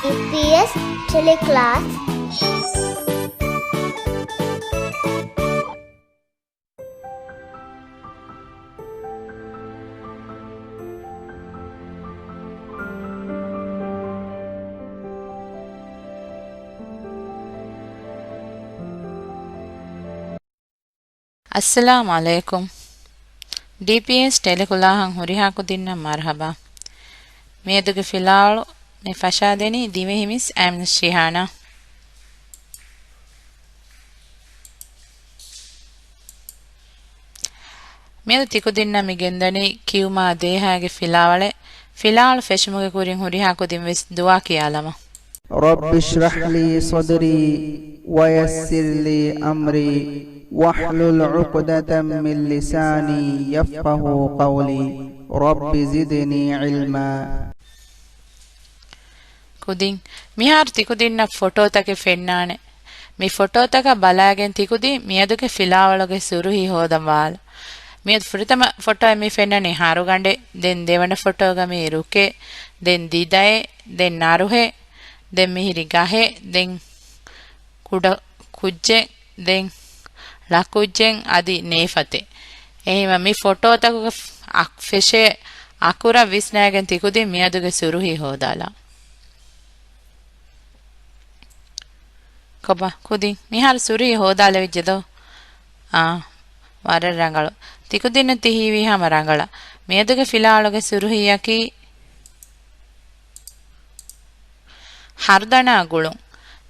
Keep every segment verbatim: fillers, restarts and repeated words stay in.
ޑީޕީއެސް ޓެލެކްލާސް. އައްސަލާމު ޢަލައިކުމް. ޑީޕީއެސް ޓެލެކްލާހަށް ހުރިހާ ކުދިންނަށް މަރުޙަބާ. މިއަދުގެ ފިލާވަޅު މި ފަށާދެނީ ދިވެހި މިސް އަމިން ޝިހާނާ. މިއަދު ތިކުދިންނަށް މި ގެންދަނީ ކިޔުމާ ދޭހާގެ ފިލާވަޅެއް. ފިލާވަޅު ފެށުމުގެ ކުރިން ހުރިހާ ކުދިން ވެސް ދުޢާ ކިޔާލަމާ. رب اشرح لي صدري ويسر لي أمري واحلل عقدة من لساني يفقهوا قولي. رب زدني علما. ކުދިން، މިހާރު ތިކުދިންނަށް ފޮޓޯތަކެއް ފެންނާނެ. މި ފޮޓޯތަކަށް ބަލާގެން ތިކުދިން މިއަދުގެ ފިލާވަޅުގެ ސުރުހީ ހޯދަން ވާލަ. މިއަދު ފުރަތަމަ ފޮޓޯއެއް މި ފެންނަނީ ހަރުގަނޑެއް، ދެން ދެވަނަ ފޮޓޯގަ މީ ރުކެއް، ދެން ދިދައެއް، ދެން ނަރުހެއް، ދެން މިހިރީ ގަހެއް، ދެން ކުޑަ ކުއްޖެއް، ދެން ޅަ ކުއްޖެއް އަދި ނޭފަތެއް. އެހީމަ މި ފޮޓޯތަކުގެ އަ-، ފެށޭ އަކުރަށް ވިސްނާގެން ތިކުދިން މިއަދުގެ ސުރުހީ ހޯދާލާ. ކޮބާ ކުދިން މިހާރު ސުރުހީ ހޯދާލެވިއްޖެ ދޯ؟ އާ، ވަރަށް ރަނގަޅު. ތިކުދިންނަށް ތި ހީވީ ހަމަ ރަނގަޅަށް. މިއަދުގެ ފިލާވަޅުގެ ސުރުހީއަކީ ހަރުދަނާ ގުޅުން.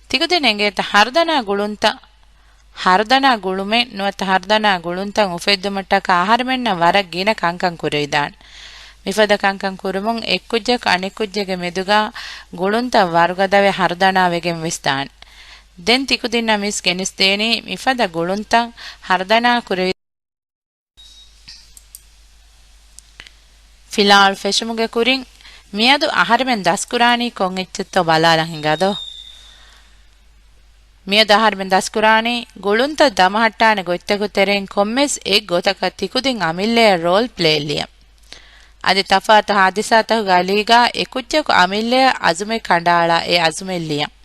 ތިކުދިން އެނގޭތަ ހަރުދަނާ ގުޅުންތައް، ހަރުދަނާ ގުޅުމެއް ނުވަތަ ހަރުދަނާ ގުޅުންތައް އުފެއްދުމަށްޓަކާ އަހަރުމެންނަށް ވަރަށް ގިނަ ކަންކަން ކުރެވިދާނެ. މިފަދަ ކަންކަން ކުރުމުން އެއްކުއްޖަކު އަނެއްކުއްޖެއްގެ މެދުގަ ގުޅުންތައް ވަރުގަދަވެ ހަރުދަނާވެގެން ވެސް ދާނެ. ދެން ތިކުދިންނަށް މިސް ގެނެސްދޭނީ މިފަދަ ގުޅުންތައް ހަރުދަނާ ކުރެވި ފިލާވަޅު ފެށުމުގެ ކުރިން މިއަދު އަހަރެމެން ދަސްކުރާނީ ކޮން އެއްޗެއްތޯ ބަލާލަން ހިނގާދޯ؟ މިއަދު އަހަރެމެން ދަސްކުރާނީ ގުޅުންތައް ދަމަހައްޓާނެ ގޮތްތަކުގެ ތެރެއިން ކޮންމެސް އެއް ގޮތަކަށް ތިކުދިން އަމިއްލައަށް ރޯލް ޕްލޭ ލިޔަން. އަދި ތަފާތު ހާދިސާތަކުގެ އަލީގަ އެކުއްޖަކު އަމިއްލައަށް އަޒުމެއް ކަނޑައަޅާ އެ އަޒުމެއް ލިޔަން.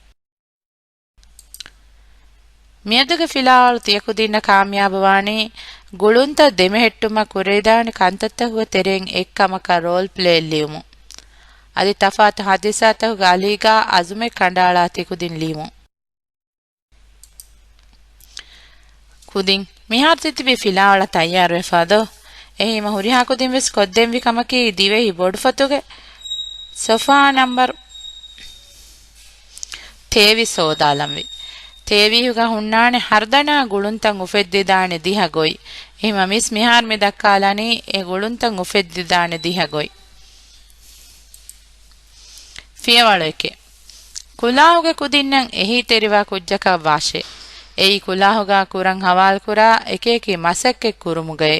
މިއަދުގެ ފިލާވަޅު ތިޔަކުދިންނަށް ކާމިޔާބުވާނީ ގުޅުންތައް ދެމެހެއްޓުމަށް ކުރެވިދާނެ ކަންތައްތަކުގެ ތެރެއިން އެއްކަމަކަށް ރޯލް ޕްލޭ ލިޔުމުން. އަދި ތަފާތު ހާދިސާތަކުގެ އަލީގަ އަޒުމެއް ކަނޑައަޅާ ތިކުދިން ލިޔުމުން. ކުދިން މިހާރު ތިތިބީ ފިލާވަޅަށް ތައްޔާރުވެފާ ދޯ؟ އެހީމަ ހުރިހާ ކުދިން ވެސް ކޮށްދޭންވީ ކަމަކީ ދިވެހި ބޮޑުފޮތުގެ ސޮފާ ނަންބަރު ތޭވީސް ހޯދާލަންވީ. ތޭވީހުގަ ހުންނާނެ ހަރުދަނާ ގުޅުންތައް އުފެއްދިދާނެ ދިހަ ގޮތް. އެހީމަ މިސް މިހާރު މި ދައްކާލަނީ އެ ގުޅުންތައް އުފެއްދިދާނެ ދިހަ ގޮތް. ފިޔަވަޅު އެކެއް. ކުލާހުގެ ކުދިންނަށް އެހީތެރިވާ ކުއްޖަކަށް ވާށޭ. އެއީ ކުލާހުގަ ކުރަން ހަވާލުކުރާ އެކިއެކި މަސައްކަތް ކުރުމުގައޭ.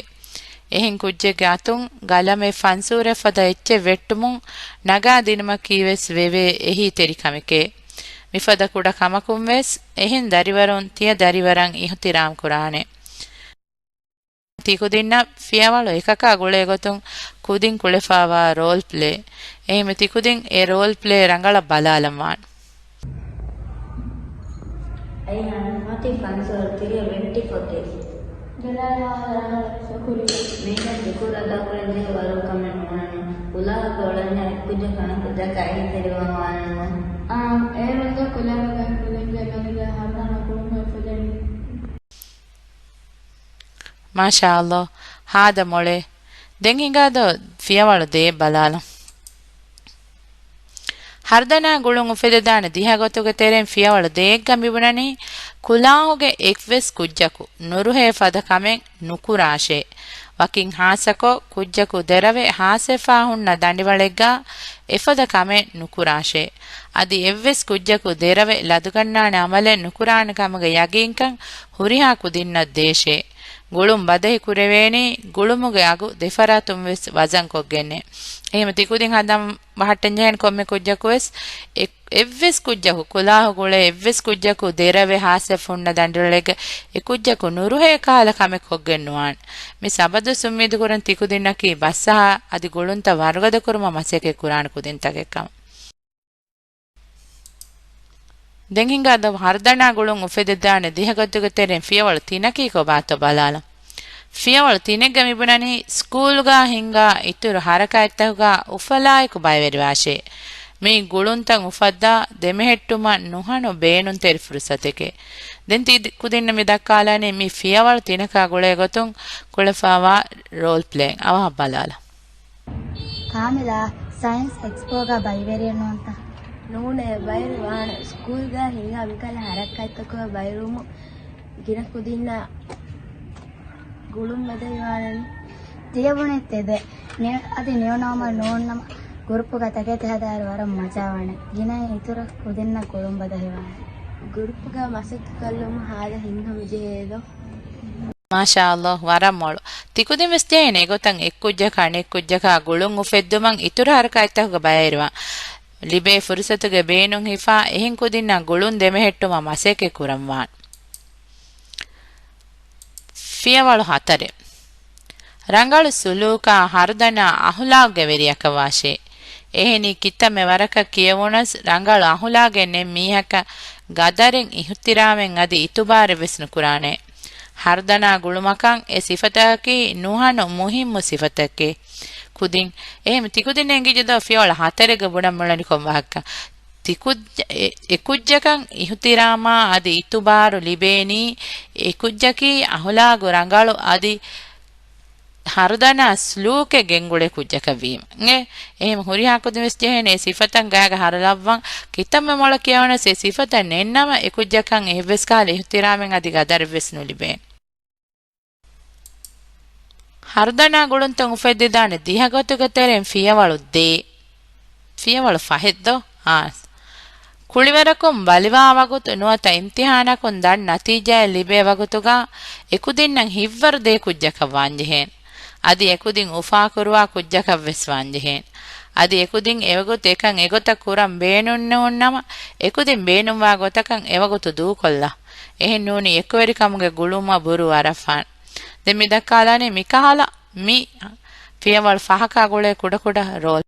އެހެން ކުއްޖެއްގެ އަތުން ގަލަމެއް ފަންސޫރެއް ފަދަ އެއްޗެއް ވެއްޓުމުން ނަގާ ދިނުމަކީ ވެސް ވެވޭ އެހީތެރި ކަމެކޭ. މިފަދަ ކުޑަ ކަމަކުން ވެސް އެހެން ދަރިވަރުން ތިޔަ ދަރިވަރަށް އިހުތިރާމް ކުރާނެ. ތިކުދިންނަށް ފިޔަވަޅު އެކަކާ ގުޅޭ ގޮތުން ކުދިން ކުޅެފާވާ ރޯލް ޕްލޭ. އެހެންވެ ތިކުދިން އެ ރޯލް ޕްލޭ ރަނގަޅަށް ބަލާލަން ވާނެ. އައިހާން މަތި ފަންސޯރު ތިރިއަށް ވެއްޓި ފޮތެއް. ގެނައިމާ ރަނގަޅަށް ޝުކުރިއްޔާ. މީގެން ޝުކުރު އަދާކުރަންޖެހޭ ވަރު ކަމެއް ނުވާނެ. ކުލާހުގަ އުޅެންޏާ އެއްކުއްޖަކު އަނެއްކުއްޖަކާ އެހީތެރިވާން ވާނެއްނު. އާނ، އޭރުން ދޯ ކުލާހުގަ ކުދިންގެ މެދުގަ ހަރުދަނާ ގުޅުން އުފެދެނީ. މާޝާﷲ، ހާދަ މޮޅޭ. ދެން ހިނގާދޯ ފިޔަވަޅު ދޭއް ބަލާލަން. ހަރުދަނާ ގުޅުން އުފެދިދާނެ ދިހަ ގޮތުގެ ތެރެއިން ފިޔަވަޅު ދޭއްގަ މިބުނަނީ، ކުލާހުގެ އެއްވެސް ކުއްޖަކު ނުރުހޭ ފަދަ ކަމެއް ނުކުރާށޭ. ވަކިން ހާއްސަކޮށް، ކުއްޖަކު ދެރަވެ ހާސްވެފާ ހުންނަ ދަނޑިވަޅެއްގަ އެފަދަ ކަމެއް ނުކުރާށޭ. އަދި އެއްވެސް ކުއްޖަކު ދެރަވެ ލަދުގަންނާނެ އަމަލެއް ނުކުރާނެ ކަމުގެ ޔަގީންކަން ހުރިހާ ކުދިންނަށް ދޭށޭ. ގުޅުން ބަދަހި ކުރެވޭނީ ގުޅުމުގެ އަގު ދެފަރާތުން ވެސް ވަޒަންކޮށްގެންނޭ. އެހެންވެ ތިކުދިން ހަނދާން ބަހައްޓަންޖެހޭނެ ކޮންމެ ކުއްޖަކު ވެސް އެ-، އެއްވެސް ކުއްޖަކު ކުލާހު ގުޅޭ އެއްވެސް ކުއްޖަކު ދެރަވެ ހާސްވެފަ ހުންނަ ދަނޑިވަޅެއްގަ އެ ކުއްޖަކު ނުރުހޭ ކަހަލަ ކަމެއް ކޮށްގެން ނުވާނެ. މި ސަބަދުސް އުއްމީދު ކުރަން ތިކުދިންނަކީ ބަސްއަހާ އަދި ގުޅުންތައް ވަރުގަދަ ކުރުމަށް މަސައްކަތް ކުރާނެ ކުދިންތަކެއް ކަމަށް. ދެން ހިނގާ ދޮ ހަރުދަނާ ގުޅުން އުފެދިދާނެ ދިހަ ގޮތުގެ ތެރެއިން ފިޔަވަޅު ތިނަކީ ކޮބާތޯ ބަލާލަ. ފިޔަވަޅު ތިނެއްގަ މިބުނަނީ ސްކޫލްގަ ހިނގާ އިތުރު ހަރަކާތްތަކުގަ އުފަލާއެކު ބައިވެރިވާށޭ. މި ގުޅުންތައް އުފައްދާ ދެމެހެއްޓުމަށް ނުހަނު ބޭނުންތެރި ފުރުސަތެކޭ. ދެން ތި ކުދިންނަށް މި ދައްކާލާނީ މި ފިޔަވަޅު ތިނަކާ ގުޅޭ ގޮތުން ކުޅެފައިވާ ރޯލް ޕްލޭއިން. އަވަހަށް ބަލާލަ. ކާމިލާ، ސައިންސް އެކްސްޕޯގަ ބައިވެރިއެއް ނޫންތަ؟ ނޫނޭ، ބައިވެރި ވާނެ. ސްކޫލްގަ ހިނގާ މިކަހަލަ ހަރަކާތްތަކުގަ ބައިވެރިވުމުން ގިނަ ކުދިންނާ ގުޅުން މެދުވެވާނެ. ތިޔަބުނެއް ތެދެއް. އަދި ނިއު ނޯމަލް ނޫން ނަމަ، ގުރުޕުގަ ތަކެތި ހަދާއިރު ވަރަށް މަޖާވާނެ. ގިނައިން އިތުރަށް ކުދިންނަށް ގުޅުން ބަދަހިވާނެ. ގުރުޕުގަ މަސައްކަތްކޮށްލުމަށް ހާދަ ހިތްހަމަޖެހޭދޯ. މާޝާﷲ، ވަރަށް މޮޅު. ތިކުދިން ވެސް ޖެހޭނެ އެގޮތަށް އެއްކުއްޖަކާ އަނެއްކުއްޖަކާ ގުޅުން އުފެއްދުމަށް އިތުރު ހަރަކާތްތަކުގަ ބައިވެރިވާން. ލިބޭ ފުރުސަތުގެ ބޭނުން ހިފާ، އެހެން ކުދިންނަށް ގުޅުން ދެމެހެއްޓުމަށް މަސައްކަތް ކުރަންވާން. ފިޔަވަޅު ހަތަރެއް. ރަނގަޅު ސުލޫކާ ހަރުދަނާ އަހުލާގުގެ ވެރިޔަކަށް ވާށޭ. އެހެނީ ކިތަންމެ ވަރަކަށް ކިޔެވުނަސް ރަނގަޅު އަހުލާގެއް ނެތް މީހަކަށް ގަދަރެއް އިހުތިރާމެއް އަދި އިތުބާރެއް ވެސް ނުކުރާނެ. ހަރުދަނާ ގުޅުމަކަށް އެ ސިފަތަކަކީ ނުހަނު މުހިއްމު ސިފަތަކެއް. ކުދިން. އެހެން ތިކުދިން އެނގިއްޖެ ދޯ ފިޔަވަޅު ހަތަރެއްގަ ބުނަން މިއުޅެނީ ކޮން ވާހަކަ؟ ތިކުއްޖަ-، އެ-، އެކުއްޖަކަށް އިހުތިރާމާ އަދި އިތުބާރު ލިބޭނީ، އެކުއްޖަކީ އަހުލާގު ރަނގަޅު އަދި ހަރުދަނާ ސްލޫކެއް ގެންގުޅޭ ކުއްޖަކަށް ވީމަ. އެ-، އެހެން ހުރިހާ ކުދިން ވެސް ޖެހޭނެ އެ ސިފަތައް ގާގަ ހަރުލައްވަން. ކިތަންމެ މޮޅަށް ކިޔަވަނަސް އެ ސިފަތައް ނެތްނަމަ، އެކުއްޖަކަށް އެއްވެސް ކަހަލަ އިހުތިރާމެއް އަދި ގަދަރެއް ވެސް ނުލިބޭނެ. ހަރުދަނާ ގުޅުންތައް އުފެއްދިދާނެ ދިހަ ގޮތުގެ ތެރެއިން ފިޔަވަޅު ދޭއް. ފިޔަވަޅު ފަހެއް ދޯ؟ އާސް. ކުޅިވަރަކުން ބަލިވާ ވަގުތު ނުވަތަ އިމްތިހާނަކުން ދަށް ނަތީޖާއެއް ލިބޭ ވަގުތުގަ އެކުދިންނަށް ހިތްވަރު ދޭ ކުއްޖަކަށް ވާންޖެހޭނެ. އަދި އެކުދިން އުފާކުރުވާ ކުއްޖަކަށް ވެސް ވާންޖެހޭނެ. އަދި އެކުދިން އެވަގުތު އެކަން އެގޮތަށް ކުރަން ބޭނުންނޫންނަމަ، އެކުދިން ބޭނުންވާ ގޮތަކަށް އެވަގުތު ދޫކޮށްލާ. އެހެން ނޫނީ އެކުވެރިކަމުގެ ގުޅުމަށް ބުރޫ އަރަފާން. ދެން މި ދައްކާލާނީ މިކަހަލަ މި ފިޔަވަޅު ފަހަކާ ގުޅޭ ކުޑަކުޑަ ރޯލް.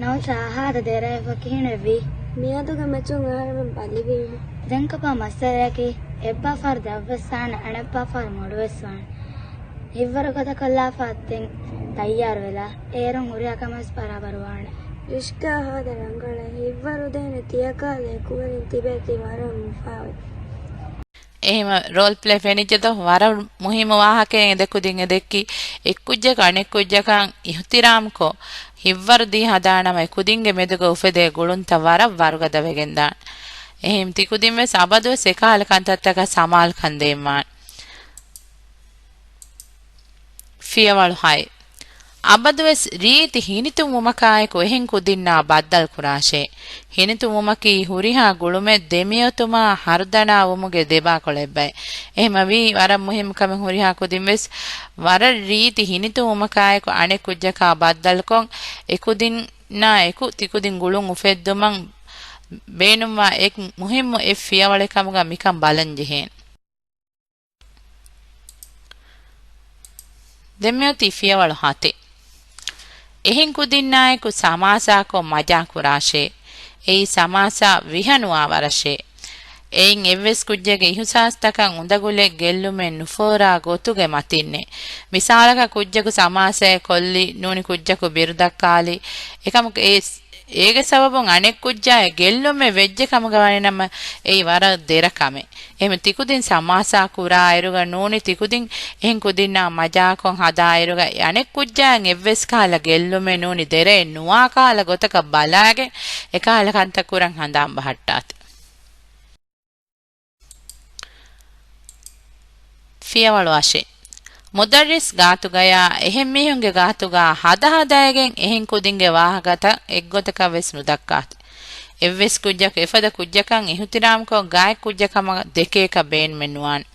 ނައުޝާ، ހާދަ ދެރައެއް ވަކި ހިނެއްވީ. މިއަދުގެ މެޗުން އަހަރެމެން ބަލިވީމަ. ދެން ކޮބާ މައްސަލައަކީ؟ އެއްބާ ފަހަރު ދަށްވެސް ވާނެ، އަނެއްބާ ފަހަރު މޮޅުވެސް ވާނެ. ހިތްވަރު ގަދަކޮށްލާފަ ދެން ތައްޔާރުވެލާ. އޭރުން ހުރިހާ ކަމެއް ވެސް ބަރާބަރު ވާނެ. ރިޝްކާ ހާދަ ރަނގަޅަށް ހިތްވަރު ދޭނެ ތިޔަކާލަ އެކުވެރިން ތިބޭތީ ވަރަށް މުފާވޭ. އެހެން ރޯލްޕްލޭ ފެނިއްޖެ ދޯ؟ ވަރަށް މުހިއްމު ވާހަކައެއް އެ ދެ ކުދިން އެ ދެއްކި. އެއްކުއްޖަކު އަނެއްކުއްޖަކަށް އިހުތިރާމްކޮށް، ހިތްވަރު ދީ ހަދާނަމަ އެ ކުދިންގެ މެދުގަ އުފެދޭ ގުޅުންތައް ވަރަށް ވަރުގަދަވެގެންދާނެ. އެހެން ތިކުދިން ވެސް އަބަދުވެސް އެކަހަލަ ކަންތައްތަކަށް ސަމާލުކަން ދޭންވާނެ. ފިޔަވަޅު ހައެއް. އަބަދުވެސް ރީތި ހިނިތުންވުމަކާއެކު އެހެން ކުދިންނާ ބައްދަލުކުރާށޭ. ހިނިތުންވުމަކީ ހުރިހާ ގުޅުމެއް ދެމިއޮތުމާ ހަރުދަނާވުމުގެ ދެބާކޮޅެއްބައެ. އެހެމަވީ ވަރަށް މުހިއްމު ކަމެއް ހުރިހާ ކުދިން ވެސް ވަރަށް ރީތި ހިނިތުންވުމަކާއެކު އަނެއް ކުއްޖަކާ ބައްދަލުކޮށް، އެކުދިންނާ އެކު ތިކުދިން ގުޅުން އުފެއްދުމަށް ބޭނުންވާ އެއް މުހިއްމު އެއް ފިޔަވަޅެއް ކަމުގަ މިކަން ބަލަން ޖެހޭނެ. ދެންމެއޮތީ ފިޔަވަޅު ހަތެއް. އެހެން ކުދިންނާއެކު ސަމާސާކޮށް މަޖާކުރާށޭ. އެއީ ސަމާސާ ވިހަނުވާވަރަށޭ. އެއިން އެއްވެސް ކުއްޖެއްގެ އިހުސާސްތަކަށް އުނދަގުލެއް ގެއްލުމެއް ނުފޯރާ ގޮތުގެ މަތިންނޭ. މިސާލަކަށް ކުއްޖަކު ސަމާސާއެއް ކޮށްލި ނޫނީ ކުއްޖަކު ބިރުދައްކާލި. އެކަމަކު އެ އޭގެ ސަބަބުން އަނެއް ކުއްޖާއަށް ގެއްލުމެއް ވެއްޖެ ކަމުގަ ވަނީނަމަ އެއީ ވަރަށް ދެރަ ކަމެއް. އެހެން ތިކުދިން ސަމާސާ ކުރާއިރުގަ ނޫނީ ތިކުދިން އެހެން ކުދިންނާ މަޖާކޮށް ހަދާއިރުގަ އަނެއް ކުއްޖާއަށް އެއްވެސް ކަހަލަ ގެއްލުމެއް ނޫނީ ދެރައެއް ނުވާ ކަހަލަ ގޮތަކަށް ބަލާގެން އެކަހަލަ ކަންތައް ކުރަން ހަނދާން ބަހައްޓާތި. ފިޔަވަޅު އަށެއް. މުދައްރިސް ގާތުގަޔާ އެހެން މީހުންގެ ގާތުގަ ހަދަހަދައިގެން އެހެން ކުދިންގެ ވާހަކަތައް އެއްގޮތަކަށް ވެސް ނުދައްކާތި. އެއްވެސް ކުއްޖަކު އެފަދަ ކުއްޖަކަށް އިހުތިރާމްކޮށް ގާތް ކުއްޖަކަމަށް ދެކޭކަށް ބޭނުމެއް ނުވާނެ.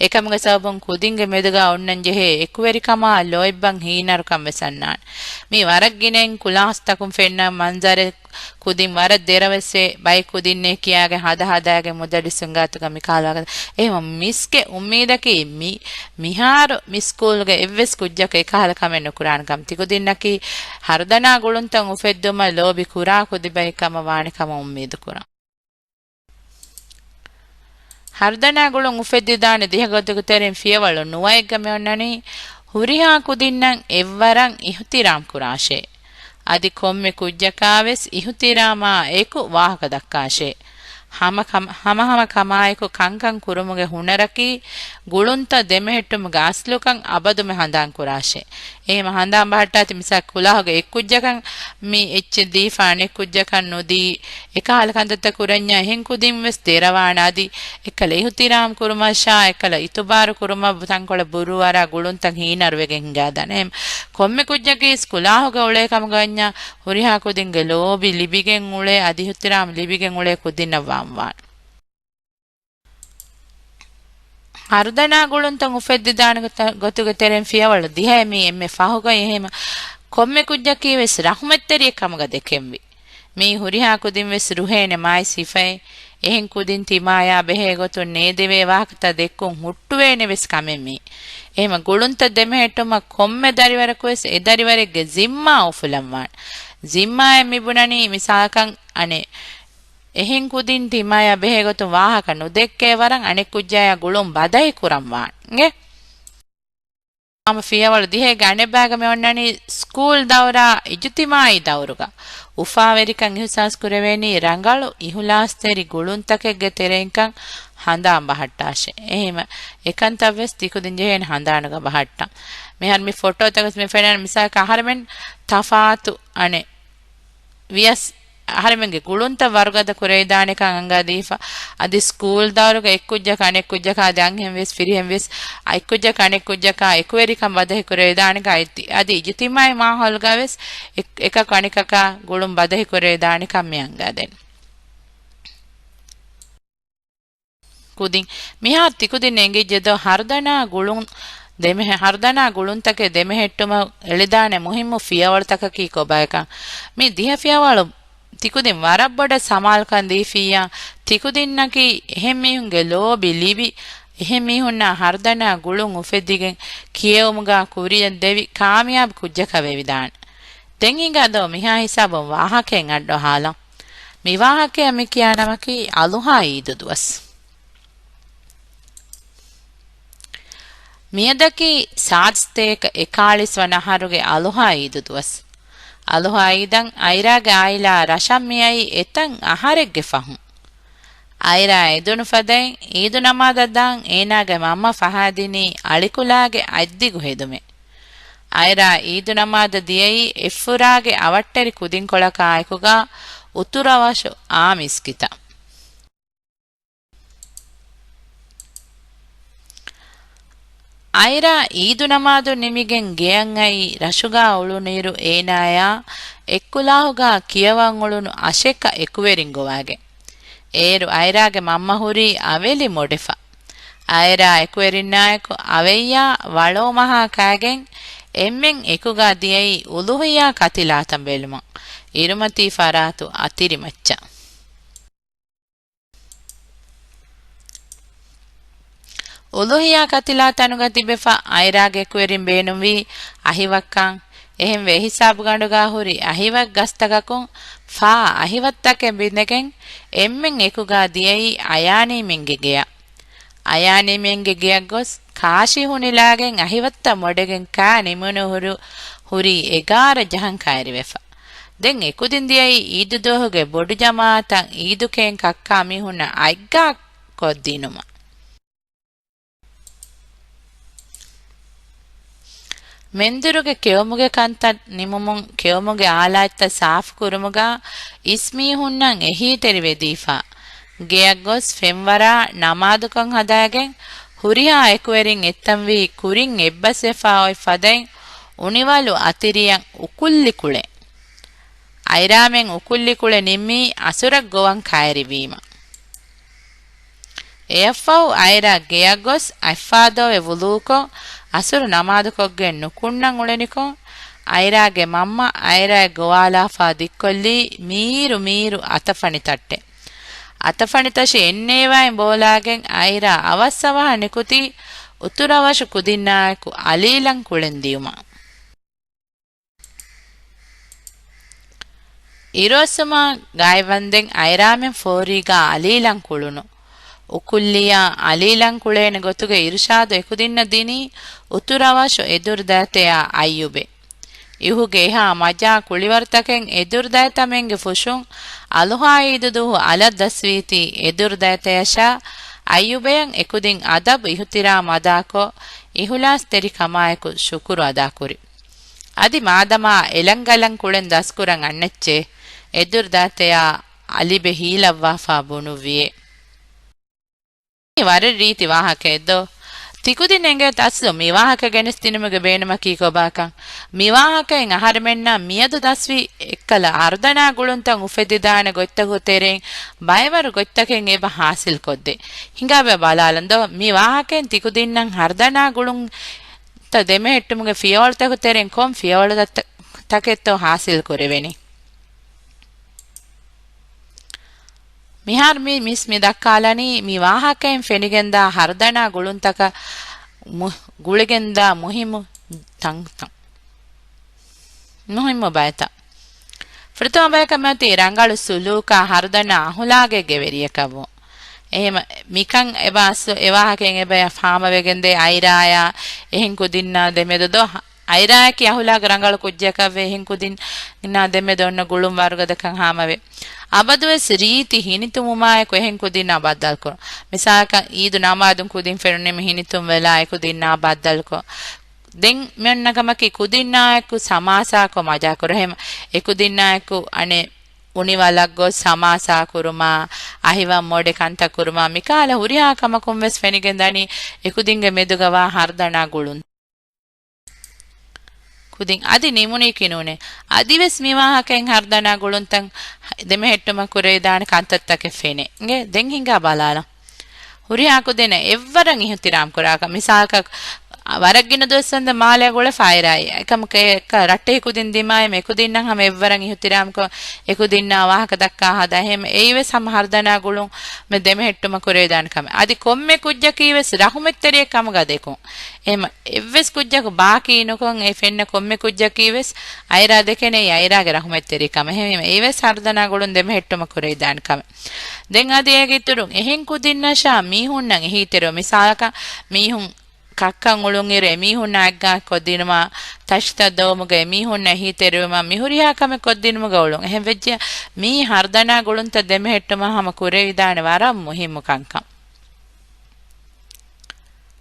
އެކަމުގެ ސަބަބުން ކުދިންގެ މެދުގާ އޮންނަން ޖެހޭ އެކުވެރިކަމާ ލޯތްބަށް ހީނަރުކަން ވެސް އަންނާނެ. މީ ވަރަށް ގިނައިން ކުލާސްތަކުން ފެންނަ މަންޒަރެއް. ކުދިން ވަރަށް ދެރަވެސް އެ ބައެއް ކުދިންނޭ ކިޔާގެން ހަދަ ހަދާގެން މުދައްރިސުން ގާތުގަ މިކަހަލަ ވާހަކަ. އެހެން މިސްގެ އުއްމީދަކީ މި، މިހާރު މި ސްކޫލްގެ އެއްވެސް ކުއްޖަކު އެކަހަލަ ކަމެއް ނުކުރާނެ ކަމަށް. ތިކުދިންނަކީ ހަރުދަނާ ގުޅުންތައް އުފެއްދުމަށް ލޯބި ކުރާ ކުދި ބައެއް ކަމަށް ވާނެ ކަމަށް އުއްމީދު ކުރަން. ހަރުދަނާ ގުޅުން އުފެއްދިދާނެ ދިހަ ގޮތުގެ ތެރެއިން ފިޔަވަޅު ނުވައެއްގަ މި އޮންނަނީ، ހުރިހާ ކުދިންނަށް އެއްވަރަށް އިހުތިރާމް ކުރާށޭ. އަދި ކޮންމެ ކުއްޖަކާ ވެސް އިހުތިރާމާ އެކު ވާހަކަ ދައްކާށޭ. ހަމަ ކަމ-، ހަމަހަމަ ކަމާއެކު ކަންކަން ކުރުމުގެ ހުނަރަކީ ގުޅުންތައް ދެމެހެއްޓުމުގެ އަސްލުކަން އަބަދުމެ ހަނދާން ކުރާށޭ. އެހެން ހަނދާން ބަހައްޓާތި މިސާލަކަށް ކުލާހުގެ އެއްކުއްޖަކަށް މި އެއްޗެއް ދީފަ އަނެއްކުއްޖަކަށް ނުދީ، އެކަހަލަ ކަންތައްތައް ކުރަންޏާ އެހެން ކުދިން ވެސް ދެރަވާނެ. އަދި އެއްކަލަ އިހުތިރާމް ކުރުމަށާ، އެއްކަލަ އިތުބާރު ކުރުމަށް ތަންކޮޅެއް ބުރޫއަރާ ގުޅުންތައް ހީނަރުވެގެން ހިނގާދާނެ. އެހެން ކޮންމެ ކުއްޖަކީ ސްކުލާހުގަ އުޅޭ ކަމުގަ ވަންޏާ ހުރިހާ ކުދިންގެ ލޯބި ލިބިގެން އުޅޭ، އަދި އިހުތިރާމް ލިބިގެން އުޅޭ ކުދިންނަށް ވާން ވާނެ. ހަރުދަނާ ގުޅުންތައް އުފެއްދިދާނެ ގޮތަ-، ގޮތުގެ ތެރެއިން ފިޔަވަޅު ދިހައެއް މީ އެންމެ ފަހުގައި. އެހެމަ ކޮންމެ ކުއްޖަކީ ވެސް ރަޙުމަތްތެރިއެއް ކަމުގަ ދެކެންވި. މީ ހުރިހާ ކުދިން ވެސް ރުހޭނެ މާތް ސިފައެއް. އެހެން ކުދިން ތިމާޔާ ބެހޭ ގޮތުން ނޭދެވޭ ވާހަކަތައް ދެއްކުން ހުއްޓުވޭނެ ވެސް ކަމެއް މީ. އެހެމަ ގުޅުންތައް ދެމެހެއްޓުމަށް ކޮންމެ ދަރިވަރަކު ވެސް އެ ދަރިވަރެއްގެ ޒިންމާ އުފުލަން ވާނެ. ޒިންމާއެއް މި ބުނަނީ މިސާލަކަށް އަނެއް އެހެން ކުދިން ތިމާޔާ ބެހޭ ގޮތުން ވާހަކަ ނުދެއްކޭ ވަރަށް އަނެއް ކުއްޖާޔާ ގުޅުން ބަދަހި ކުރަން ވާން އިނގޭ. ހަމަ ފިޔަވަޅު ދިހައިގެ އަނެއްބައިގަ މި އޮންނަނީ ސްކޫލް ދައުރާ އިޖުތިމާއީ ދައުރުގަ އުފާވެރިކަން އިހުސާސް ކުރެވޭނީ ރަނގަޅު އިހުލާސްތެރި ގުޅުންތަކެއްގެ ތެރެއިންކަން ހަނދާން ބަހައްޓާށޭ. އެހެމަ އެކަންތައް ވެސް ތިކުދިން ޖެހޭނެ ހަނދާނުގަ ބަހައްޓަން. މިހާރު މި ފޮޓޯތަކަސް މި ފެންނަން މިސާލަކަށް އަހަރެމެން ތަފާތު އަނެއް ވިޔަސް އަހަރެމެންގެ ގުޅުންތައް ވަރުގަދަ ކުރެވިދާނެކަން އަންގާދީފަ. އަދި ސްކޫލް ދައުރުގަ އެއްކުއްޖަކަށް އަނެއްކުއްޖަކާ އަދި އަންހެން ވެސް ފިރިހެން ވެސް އަ، އެއްކުއްޖަކަށް އަނެއްކުއްޖަކާ އެކުވެރިކަން ބަދަހި ކުރެވިދާނެކަން އަދި، އަދި އިޖުތިމާއީ މާހައުލުގަ ވެސް އެ-، އެކަކު އަނެކަކާ ގުޅުން ބަދަހި ކުރެވިދާނެކަން މި އަންގާދޭނެ. ކުދިން. މިހާރު ތިކުދިން އެނގިއްޖެދޯ ހަރުދަނާ ގުޅުން ދެމެހެ-، ހަރުދަނާ ގުޅުންތަކެއް ދެމެހެއްޓުމަށް އެޅިދާނެ މުހިއްމު ފިޔަވަޅުތަކަކީ ކޮބާކަން. މި ދިހަ ފިޔަވަޅު ތިކުދިން ވަރަށް ބޮޑަށް ސަމާލުކަން ދީފިއްޔާ، ތިކުދިންނަކީ އެހެން މީހުންގެ ލޯބި ލިބި، އެހެން މީހުންނާ ހަރުދަނާ ގުޅުން އުފެއްދިގެން ކިޔެވުމުގާ ކުރިއަށް ދެވި ކާމިޔާބު ކުއްޖަކަށް ވެވިދާނެ. ދެން ހިނގާދޯ މިހާ ހިސާބުން ވާހަކައެއް އައްޑު އަހާލަން. މި ވާހަކައަށް މި ކިޔާ ނަމަކީ އަލުހާ އީދު ދުވަސް. މިއަދަކީ ސާދަ ސަތޭކަ އެކާޅީސް ވަނަ އަހަރުގެ އަލުހާ އީދު ދުވަސް. އަލުހާ އީދަށް އައިރާގެ އާއިލާ ރަށަށް މިއައީ އެތައް އަހަރެއްގެ ފަހުން. އައިރާ އެދުނު ފަދައިން އީދު ނަމާދަށް ދާން އޭނާގެ މަންމަ ފަހާދިނީ އަޅިކުލާގެ އަތްދިގު ހެދުމެއް. އައިރާ އީދު ނަމާދަށް ދިޔައީ އެއްފުރާގެ އަވަށްޓެރި ކުދިންކޮޅަކާއެކުގާ އުތުރަވަށު އާ މިސްކިތަށް. އައިރާ އީދު ނަމާދު ނިމިގެން ގެއަށް އައީ ރަށުގާ އުޅުނުއިރު އޭނާޔާ އެއްކުލާހުގާ ކިޔަވަން އުޅުނު އަށެއްކަ އެކުވެރިން ގޮވާގެން. އޭރު އައިރާގެ މަންމަ ހުރީ އަވެލި މޮޑެފަ. އައިރާ އެކުވެރިންނާއެކު އަވެއްޔާ ވަޅޯމަހާ ކާގެން އެންމެން އެކުގާ ދިޔައީ އުލުހިޔާ ކަތިލާތަން ބެލުމަށް އިރުމަތީ ފަރާތު އަތިރިމައްޗަށް. އުލުހިޔާ ކަތިލާ ތަނުގަ ތިބެފަ އައިރާގެ އެކުވެރިން ބޭނުންވީ އަހިވައްކަން. އެހެންވެ އެހިސާބުގަނޑުގާ ހުރި އަހިވައް ގަސްތަކަކުން ފާ އަހިވައްތަކެއް ބިނދެގެން އެންމެން އެކުގާ ދިޔައީ އަޔާނީމެންގެ ގެޔަށް. އަޔާނީމެންގެ ގެޔަށް ގޮސް ކާށި ހުނިލާގެން އަހިވައްތައް މޮޑެގެން ކާ ނިމުނު ހުރު ހުރީ އެގާރަ ޖަހަން ކައިރިވެފަ. ދެން އެކުދިން ދިޔައީ އީދު ދުވަހުގެ ބޮޑު ޖަމާއަތަށް އީދު ކޭން ކައްކާ މީހުންނަށް އަތްގާ ކޮށްދިނުމަށް. މެންދުރުގެ ކެއުމުގެ ކަންތައް ނިމުމުން ކެއުމުގެ އާލާތްތައް ސާފު ކުރުމުގާ އިސްމީހުންނަށް އެހީތެރިވެދީފާ، ގެޔަށް ގޮސް ފެންވަރާ ނަމާދުކޮށް ހަދާގެން ހުރިހާ އެކުވެރިން އެއްތަންވީ ކުރިން އެއްބަސްވެފާ އޮތް ފަދައިން އުނިވަލު އަތިރިޔަށް އުކުއްލި ކުޅެ. އައިރާމެން އުކުއްލި ކުޅެ ނިންމީ އަސުރަށް ގޮވަން ކައިރިވީމަ. އެއަށްފަހު އައިރާ ގެޔަށް ގޮސް އަތްފާދޯވެ ވުޟޫކޮށް، އަސުރު ނަމާދުކޮށްގެން ނުކުންނަން އުޅެނިކޮށް، އައިރާގެ މަންމަ އައިރާއަށް ގޮވާލާފާ ދިއްކޮށްލީ މީރު މީރު އަތަފަނި ތައްޓެއް. އަތަފަނި ތަށި އެންނޭވާއިން ބޯލާގެން އައިރާ އަވަސް އަވަހަށް ނިކުތީ އުތުރަވަށު ކުދިންނާއެކު އަލީލަން ކުޅެން ދިޔުމަށް. އިރުއޮއްސުމާ ގާތްވަންދެން އައިރާމެން ފޯރީގާ އަލީލަން ކުޅުނު. އުކުއްލިއާ އަލީލަން ކުޅޭނެ ގޮތުގެ އިރުޝާދު އެކުދިންނަށް ދިނީ އުތުރަވަށު އެދުރުދައިތަޔާ އައްޔޫބެ. އިހުގެ އެހާ މަޖާ ކުޅިވަރުތަކެއް އެދުރުދައިތަމެންގެ ފުށުން އަޟުޙާ ޢީދު ދުވަހު އަލަށް ދަސްވީތީ އެދުރުދައިތަޔަށާ އައްޔޫބަޔަށް އެކުދިން އަދަބު އިޙުތިރާމް އަދާކޮށް، އިޚުލާޞްތެރިކަމާއެކު ޝުކުރު އަދާކުރި. އަދި މާދަމާ އެލަންގަލަން ކުޅެން ދަސްކުރަން އަންނައްޗޭ، އެދުރުދައިތަޔާ އަލީބެ ހީލައްވާފާ ބުނުއްވިއޭ. ވަރަށް ރީތި ވާހަކައެއް ދޯ؟ ތިކުދިން އެނގޭތަ އަސްލު މި ވާހަކަ ގެނެސްދިނުމުގެ ބޭނުމަކީ ކޮބާކަން؟ މި ވާހަކައިން އަހަރެމެންނަށް މިއަދު ދަސްވި އެއްކަލަ ހަރުދަނާ ގުޅުންތައް އުފެދިދާނެ ގޮތްތަކުގެ ތެރެއިން ބައެއްވަރު ގޮތްތަކެއް އެބަ ހާސިލްކޮށްދޭ. ހިނގާބަ ބަލާލަން ދޯ، މި ވާހަކައިން ތިކުދިންނަށް ހަރުދަނާ ގުޅުންތައް ދެމެހެއްޓުމުގެ ފިޔަވަޅުތަކުގެ ތެރެއިން ކޮން ފިޔަވަޅުތައް، ތަކެއްތޯ ހާސިލް ކުރެވެނީ؟ މިހާރު މި މިސް މި ދައްކާލަނީ މި ވާހަކައިން ފެނިގެންދާ ހަރުދަނާ ގުޅުންތަކަށް މު-، ގުޅިގެންދާ މުހިއްމު ތަންތަން. މުހިއްމު ބައިތައް. ފުރަތަމަ ބަޔަކަށް މިއޮތީ ރަނގަޅު ސުލޫކާ ހަރުދަނާ އަހުލާގެއްގެ ވެރިޔަކަށްވުން. އެހެމަ މިކަން އެބަ އަސްލު އެ ވާހަކައިން އެބަ ފާމަވެގެންދޭ އައިރާޔާ އެހެން ކުދިންނާ ދެމެދު ދޯ؟ އައިރާއަކީ އަހުލާގު ރަނގަޅު ކުއްޖަކަށްވެ، އެހެން ކުދިންނާ ދެމެދު އޮންނަ ގުޅުން ވަރުގަދަކަން ހާމަވެ، އަބަދުވެސް ރީތި ހިނިތުންވުމާއެކު އެހެން ކުދިންނާ ބައްދަލުކުރުން. މިސާލަކަށް އީދު ނަމާދުން ކުދިން ފެނުނީމަ ހިނިތުންވެލާ އެކުދިންނާ ބައްދަލުކޮށް. ދެން މިއޮންނަ ކަމަކީ ކުދިންނާއެކު ސަމާސާކޮށް މަޖާކުރުން. އެހެން އެކުދިންނާއެކު އަނެއް އުނިވަލަށް ގޮސް ސަމާސާ ކުރުމާ، އަހިވަން މޮޑެ ކަންތައް ކުރުމާ، މިކަހަލަ ހުރިހާ ކަމަކުން ވެސް ފެނިގެން ދަނީ އެކުދިންގެ މެދުގަވާ ހަރުދަނާ ގުޅުން. ކުދިން އަދި ނިމުނީކީ ނޫނޭ. އަދިވެސް މި ވާހަކައިން ހަރުދަނާ ގުޅުންތައް ދެމެހެއްޓުމަށް ކުރެވިދާނެ ކަންތައްތަކެއް ފެނޭ. އިނގޭ، ދެން ހިނގާ ބަލާލަން. ހުރިހާ ކުދިންނަށް އެއްވަރަށް އިހުތިރާމް ކުރާކަށް، މިސާލަކަށް، ވަރަށް ގިނަ ދުވަސްވަންދެން މާލެ ގުޅެފަ އައިރާއި އެކަމަކު އެ ރައްޓެހި ކުދިން ދިމާއި އެކުދިންނަށް ހަމަ އެއްވަރަށް އިހުތިރާމްކޮށް، އެކުދިންނާ ވާހަކަ ދައްކާ ހަދާ. އެހެން އެއީވެސް ހަމަ ހަރުދަނާ ގުޅުމެއް ދެމެހެއްޓުމަށް ކުރެވިދާނެ ކަމެއް. އަދި ކޮންމެ ކުއްޖަކީވެސް ރަހުމަތްތެރިއެއް ކަމުގަ ދެކުން. އެހެމަ އެއްވެސް ކުއްޖަކު ބާކީ ނުކޮށް އެ ފެންނަ ކޮންމެ ކުއްޖަކީވެސް އައިރާ ދެކެނޭ އައިރާގެ ރަހުމަތްތެރިކަމަށް. އެހެންވީމަ އެއީވެސް ހަރުދަނާ ގުޅުން ދެމެހެއްޓުމަށް ކުރެވިދާނެ ކަމެއް. ދެން އަދި އޭގެ އިތުރުން އެހެން ކުދިންނަށާ މީހުންނަށް އެހީތެރިވުން. މިސާލަކަށް މީހުން ކައްކަން އުޅުންއިރު އެމީހުންނާ އެއްގާ ކޮށްދިނުމާ، ތަށިތައް ދޮވުމުގަ އެމީހުންނަށް އެހީތެރިވުމާ، މިހުރިހާ ކަމެއް ކޮށްދިނުމުގަ އުޅުން. އެހެން ވެއްޖެ މީ ހަރުދަނާ ގުޅުންތައް ދެމެހެއްޓުމަށް ހަމަ ކުރެވިދާނެ ވަރަށް މުހިއްމު ކަންކަން.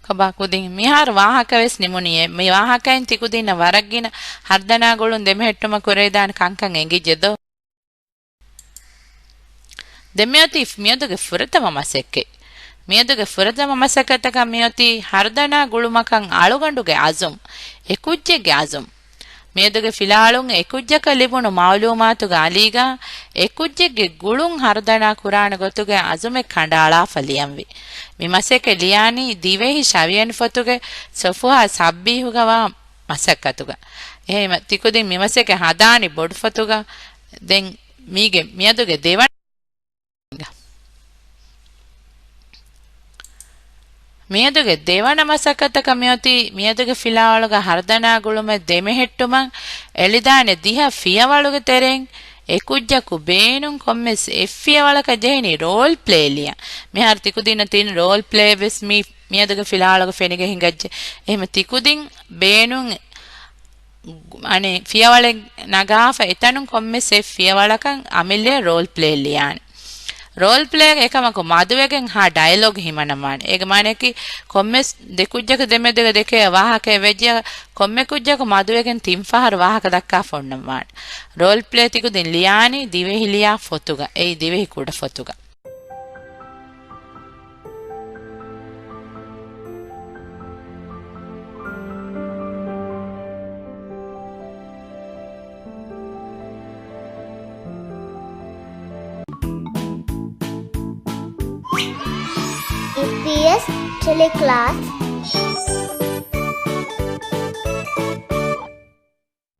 ކޮބާ ކުދިން މިހާރު ވާހަކަ ވެސް ނިމުނީއޭ. މި ވާހަކައިން ތިކުދިންނަށް ވަރަށް ގިނަ ހަރުދަނާ ގުޅުން ދެމެހެއްޓުމަށް ކުރެވިދާނެ ކަންކަން އެނގިއްޖެ ދޯ؟ ދެން މިއޮތީ މިއަދުގެ ފުރަތަމަ މަސައްކަތް. މިއަދުގެ ފުރަތަމަ މަސައްކަތަކަށް މިއޮތީ ހަރުދަނާ ގުޅުމަކަށް އަޅުގަނޑުގެ އަޒުމް، އެކުއްޖެއްގެ އަޒުމް. މިއަދުގެ ފިލާވަޅުން އެކުއްޖަކަށް ލިބުނު މައުލޫމާތުގެ އަލީގަ އެކުއްޖެއްގެ ގުޅުން ހަރުދަނާ ކުރާނެ ގޮތުގެ އަޒުމެއް ކަނޑައަޅާފަ ލިޔަންވި. މި މަސައްކަތް ލިޔާނީ ދިވެހި ޝަވިޔަނި ފޮތުގެ ސޮފުހާ ސައްބީހުގަވާ މަސައްކަތުގަ. އެހެންވީމަ ތިކުދިން މި މަސައްކަތް ހަދާނީ ބޮޑު ފޮތުގަ. ދެން މީގެ މިއަދުގެ ދެވަނަ މިއަދުގެ ދެވަނަ މަސައްކަތަކަށް މިއޮތީ މިއަދުގެ ފިލާވަޅުގަ ހަރުދަނާ ގުޅުމެއް ދެމެހެއްޓުމަށް އެޅިދާނެ ދިހަ ފިޔަވަޅުގެ ތެރެއިން އެކުއްޖަކު ބޭނުން ކޮންމެސް އެއްފިޔަވަޅަކަށް ޖެހެނީ ރޯލް ޕްލޭ ލިޔަން. މިހާރު ތިކުދިންނަށް ތިން ރޯލް ޕްލޭ ވެސް މި މިއަދުގެ ފިލާވަޅުގަ ފެނިގެން ހިނގައްޖެ. އެހެންވީމަ ތިކުދިން ބޭނުން އަނެއް ފިޔަވަޅެއް ނަގާފަ އެތަނުން ކޮންމެސް އެއް ފިޔަވަޅަކަށް އަމިއްލައަށް ރޯލް ޕްލޭ ލިޔާނެ. ރޯލް ޕްލޭގަ އެކަމަކު މަދުވެގެން ހާ ޑައިލޮގް ހިމަނަންވާނެ. އޭގެ މާނައަކީ ކޮންމެސް ދެ ކުއްޖަކު ދެމެދުގަ ދެކޭ ވާހަކައެއް ވެއްޖެ ކޮންމެ ކުއްޖަކު މަދުވެގެން ތިން ފަހަރު ވާހަކަ ދައްކާފަ އޮންނަންވާނެ. ރޯލް ޕްލޭ ތިކުދިން ލިޔާނީ ދިވެހި ލިޔާ ފޮތުގަ. އެއީ ދިވެހި ކުޑަ ފޮތުގަ. ހެލި ކްލާސް.